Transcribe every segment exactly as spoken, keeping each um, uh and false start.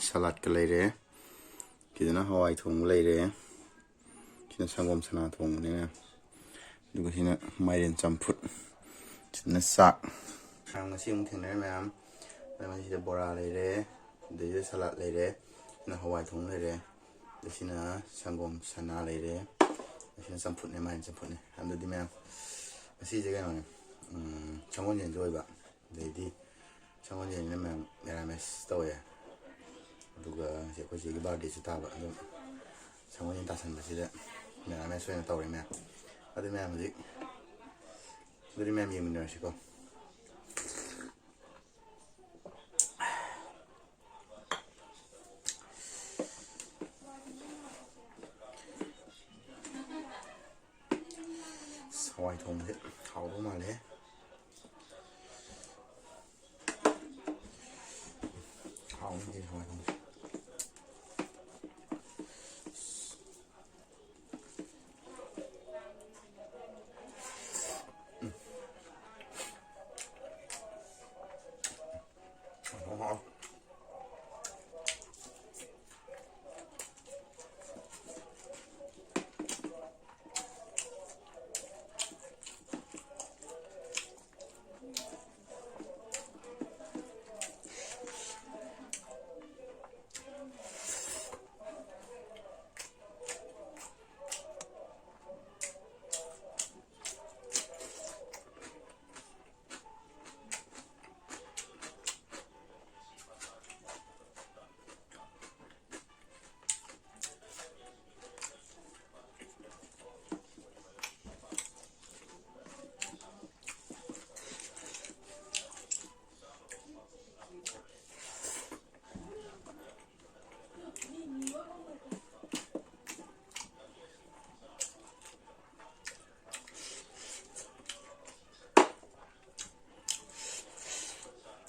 ꯁꯂꯥꯠꯀ ꯂꯩꯔꯦ꯫ ꯁꯤꯗꯅ ꯍꯋꯥꯏ ꯊꯣꯡꯕ ꯂꯩꯔꯦ꯫ ꯁꯤꯅ ꯁꯪꯒꯣꯝ ꯁꯅꯥ ꯊꯣꯡꯕꯅꯦ, ꯃꯌꯥꯝ꯫ ꯑꯗꯨꯒ ꯁꯤꯅ ꯃꯥꯏꯔꯦꯟ ꯆꯝꯐꯨꯠ꯫ ꯁꯤꯅ ꯆꯥꯛ꯫ ꯃꯌꯥꯝ, ꯉꯁꯤ ꯑꯃꯨꯛ ꯊꯦꯡꯅꯔꯦ, ꯃꯌꯥꯝ꯫ ꯑꯗꯨꯒ ꯁꯤꯗ ꯕꯣꯔꯥ ꯂꯩꯔꯦ, ꯑꯗꯩꯁꯤꯗ ꯁꯂꯥꯠ ꯂꯩꯔꯦ, ꯁꯤꯅ ꯍꯋꯥꯏ ꯊꯣꯡꯕ ꯂꯩꯔꯦ, ꯑꯗ ꯁꯤꯅ ꯁꯪꯒꯣꯝ ꯁꯅꯥ ꯂꯩꯔꯦ, ꯁꯤꯅ ꯆꯝꯐꯨꯠꯅꯦ, ꯃꯥꯏꯔꯦꯟ ꯆꯝꯐꯨꯠꯅꯦ꯫ ꯑꯗꯨꯗꯤ ꯃꯌꯥꯝ, ꯉꯁꯤꯁꯦ ꯀꯩꯅꯣꯅꯦ, ꯎꯝ, ꯁꯪꯒꯣꯜꯁꯦꯟꯁꯨ ꯑꯣꯏꯕ, ꯑꯗꯩꯗꯤ ꯁꯪꯒꯣꯜꯁꯦꯟꯁꯤꯅ ꯃꯌꯥꯝ ꯃꯦꯔꯥꯃꯦꯁ ꯇꯧꯋꯦ꯫ ꯑꯗꯨꯒ ꯉꯁꯤ ꯑꯩꯈꯣꯏ ꯆꯦꯒꯤ ꯕꯥꯔꯗꯦꯁꯨ ꯇꯥꯕ, ꯑꯗꯨꯝ ꯁꯪꯒꯣꯜꯁꯦꯟ ꯇꯥꯁꯟꯕꯁꯤꯗ ꯃꯦꯔꯥꯃꯦꯁ ꯑꯣꯏꯅ ꯇꯧꯔꯦ, ꯃꯌꯥꯝ꯫ ꯑꯗꯨ ꯃꯌꯥꯝ ꯍꯧꯖꯤꯛ, ꯑꯗꯨꯗꯤ ꯃꯌꯥꯝ ꯌꯦꯡꯃꯤꯟꯅꯔꯁꯤꯀꯣ꯫ ꯑꯁ, ꯍꯋꯥꯏ ꯊꯣꯡꯕꯁꯦ ꯍꯥꯎꯗꯧ ꯃꯥꯜꯂꯦ꯫ ꯍꯥꯎꯅꯤ ꯍꯋꯥꯏ ꯊꯣꯡꯕꯁꯦ꯫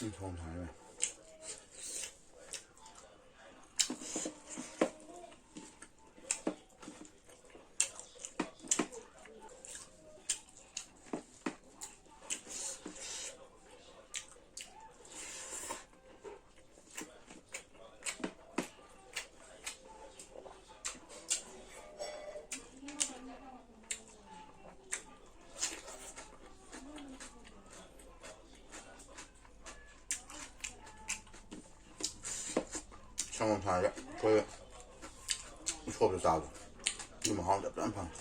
ꯎꯝ, ꯊꯣꯡ ꯊꯥꯔꯦ꯫ ꯅꯣꯡ ꯊꯥꯗ ꯑꯩꯈꯣꯏ ꯎꯁꯣꯞꯇ ꯆꯥꯕꯗꯣ ꯑꯗꯨ ꯃꯍꯥꯎꯗꯤ ꯐꯖꯅ ꯐꯪꯉꯦ꯫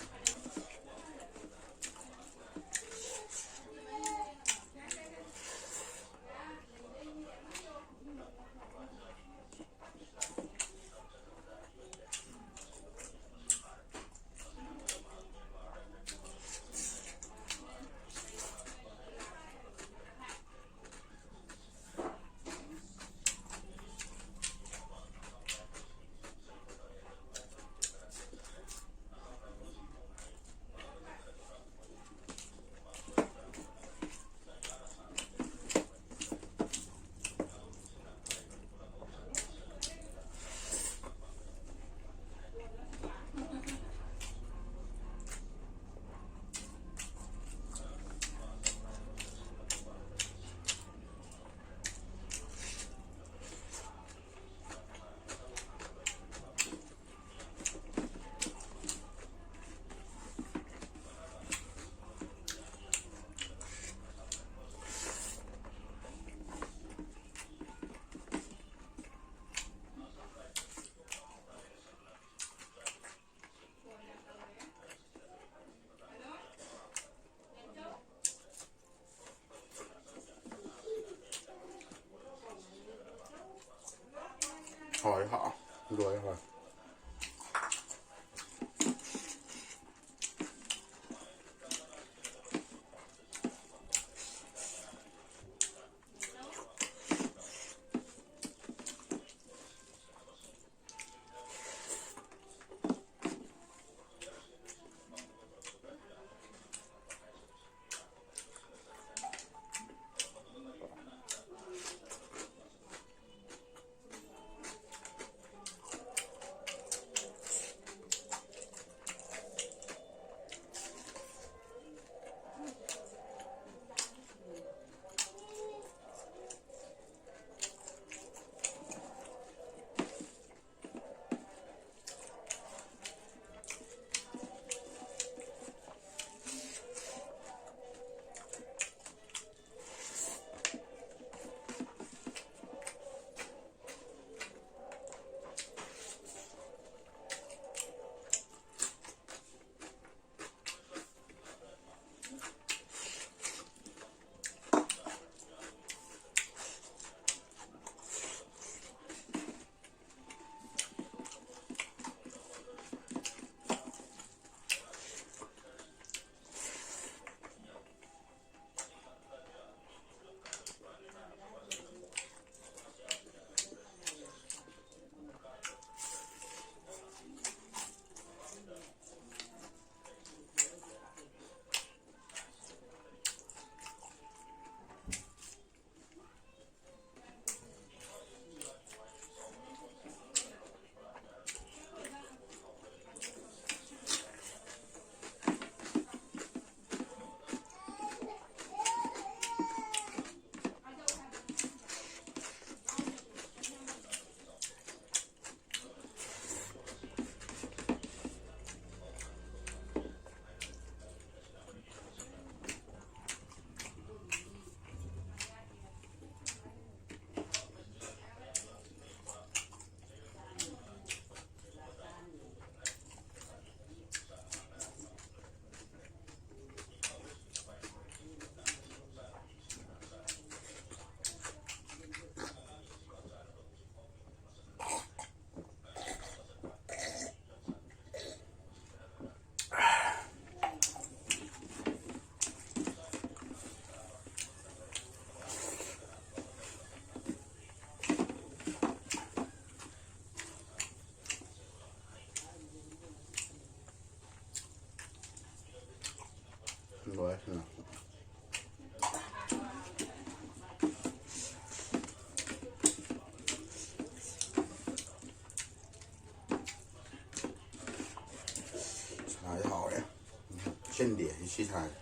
ꯍꯣꯏ, ꯍꯥꯎ꯫ ꯂꯣꯏꯔꯦ, ꯍꯣꯏ꯫ ꯎꯝ꯫ ꯁꯥꯁꯦ ꯍꯥꯎꯔꯦ꯫ ꯁꯤꯟꯗꯦ ꯁꯤ ꯁꯥꯁꯦ꯫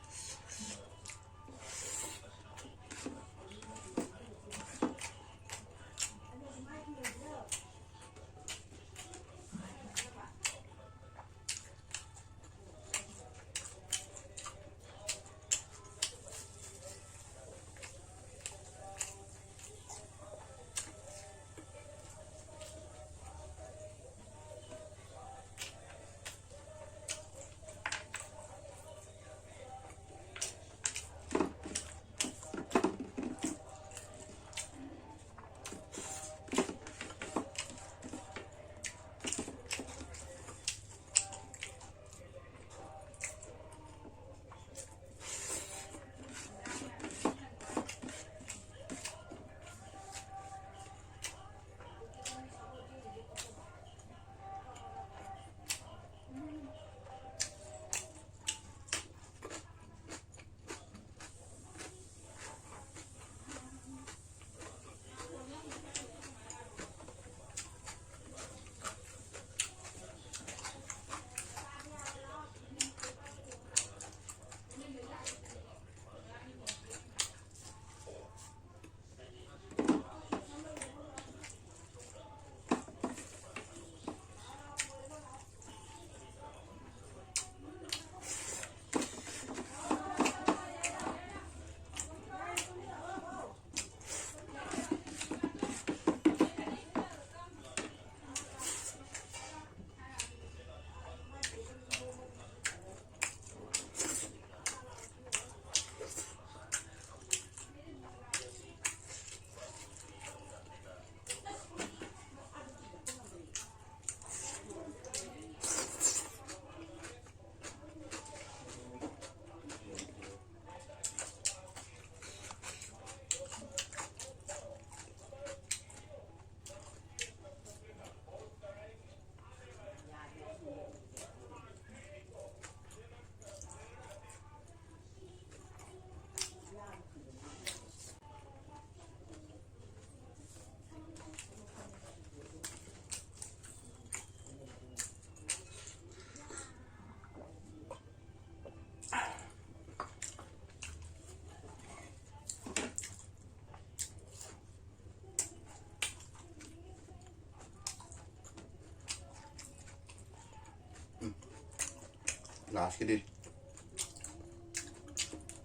ꯂꯥꯁꯀꯤꯗꯤ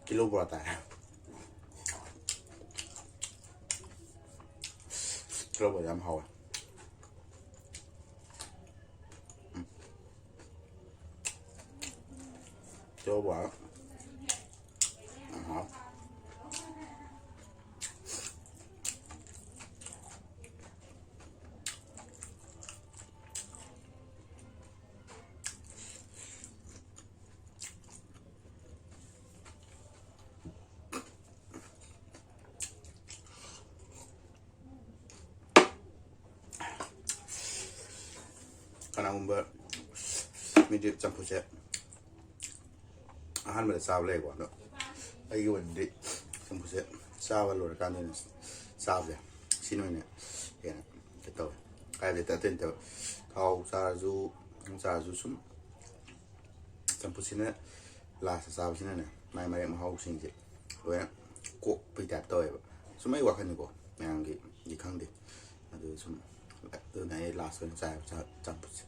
ꯀꯤꯂꯣ ꯕꯣꯔꯥ ꯇꯥꯏ꯫ ꯀꯤꯂꯣ ꯕꯣꯔꯥ ꯌꯥꯝ ꯍꯥꯎꯋꯦ꯫ ꯎꯝ꯫ ꯀꯤꯂꯣ ꯕꯣꯔꯥ ꯌꯥꯝ ꯍꯥꯎꯋꯦ꯫ ꯀꯅꯥꯒꯨꯝꯕ ꯃꯤꯗꯤ ꯆꯝꯐꯨꯠꯁꯦ ꯑꯍꯥꯟꯕꯗ ꯆꯥꯕ ꯂꯩꯀꯣ, ꯑꯗꯣ ꯑꯩꯒꯤ ꯑꯣꯏꯅꯗꯤ ꯆꯝꯐꯨꯠꯁꯦ ꯆꯥꯕ ꯂꯣꯏꯔꯀꯥꯟꯗ ꯑꯣꯏꯅ ꯆꯥꯕꯁꯦ, ꯁꯤꯅ ꯑꯣꯏꯅ ꯍꯦꯟꯅ ꯀꯩꯅꯣ ꯇꯧꯋꯦ꯫ ꯀꯥꯏꯗꯩ ꯑꯇꯩ ꯑꯇꯩ ꯊꯥꯎ ꯆꯥꯔꯁꯨ, ꯆꯥꯔꯁꯨ ꯁꯨꯝ ꯆꯝꯐꯨꯠꯁꯤꯅ ꯂꯥꯁꯇ ꯆꯥꯕꯁꯤꯅꯅꯦ, ꯃꯥꯏ ꯃꯔꯦꯛ ꯃꯍꯥꯎꯁꯤꯡꯁꯦ ꯂꯣꯏꯅ ꯀꯣꯛꯄꯩ ꯇꯥꯏꯞ ꯇꯧꯋꯦꯕ꯫ ꯁꯨꯝ ꯑꯩ ꯋꯥꯈꯜꯅꯤꯀꯣ, ꯃꯌꯥꯝꯒꯤꯗꯤ ꯈꯪꯗꯦ꯫ ꯑꯗꯨ ꯁꯨꯝ, ꯑꯗꯨꯅ ꯑꯩ ꯂꯥꯁ ꯑꯣꯏꯅ ꯆꯥꯏꯕ ꯆꯥ-, ꯆꯝꯐꯨꯠꯁꯦ꯫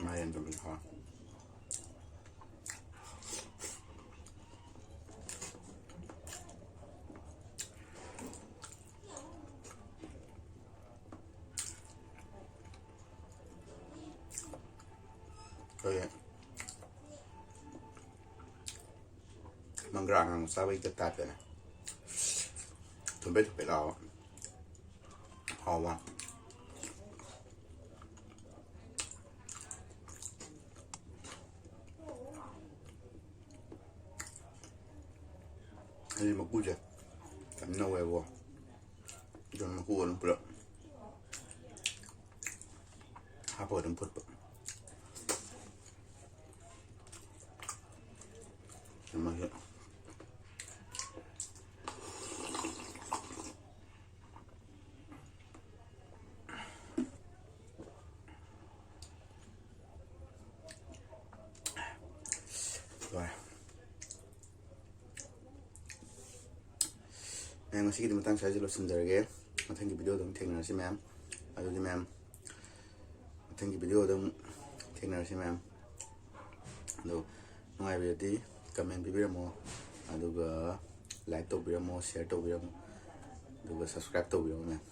ꯃꯥꯏꯔꯦꯟ ꯆꯝꯐꯨꯠ ꯍꯥꯎꯋꯦ꯫ ꯑꯩꯈꯣꯏꯒꯤ ꯃꯪꯒ꯭ꯔꯥ ꯑꯉꯥꯡꯕ ꯆꯥꯕꯩ ꯇꯥꯏꯞꯇꯅꯦ꯫ ꯊꯨꯝꯄꯦꯠ ꯊꯨꯝꯄꯦꯠ ꯂꯥꯎꯕ꯫ ꯍꯥꯎꯕ꯫ ꯑꯩꯗꯤ ꯃꯀꯨꯁꯦ ꯌꯥꯝ ꯅꯧꯋꯦꯕꯀꯣ꯫ ꯑꯗꯨꯅ ꯃꯀꯨ ꯑꯗꯨꯝ ꯄꯨꯂꯞ ꯍꯥꯞꯄꯒ ꯑꯗꯨꯝ ꯐꯨꯠꯄ꯫ ꯑꯗꯨꯃꯥꯏꯅ꯫ ꯂꯣꯏꯔꯦ꯫ ꯃꯌꯥꯝ, ꯉꯁꯤꯒꯤꯗꯤ ꯃꯇꯥꯡ ꯁ꯭ꯋꯥꯏꯁꯤꯗ ꯂꯣꯏꯁꯤꯟꯖꯔꯒꯦ꯫ ꯃꯊꯪꯒꯤ video ꯗ ꯑꯃꯨꯛ ꯊꯦꯡꯅꯔꯁꯤ ꯃꯌꯥꯝ꯫ ꯑꯗꯨꯗꯤ ꯃꯌꯥꯝ, ꯃꯊꯪꯒꯤ video ꯗ ꯑꯃꯨꯛ ꯊꯦꯡꯅꯔꯁꯤ ꯃꯌꯥꯝ꯫ ꯑꯗꯣ ꯅꯨꯡꯉꯥꯏꯕꯤꯔꯗꯤ comment ꯄꯤꯕꯤꯔꯝꯃꯣ, ꯑꯗꯨꯒ like ꯇꯧꯕꯤꯔꯝꯃꯣ, share ꯇꯧꯕꯤꯔꯝꯃꯣ, ꯑꯗꯨꯒ subscribe ꯇꯧꯕꯤꯔꯝꯃꯣ ꯃꯌꯥꯝ꯫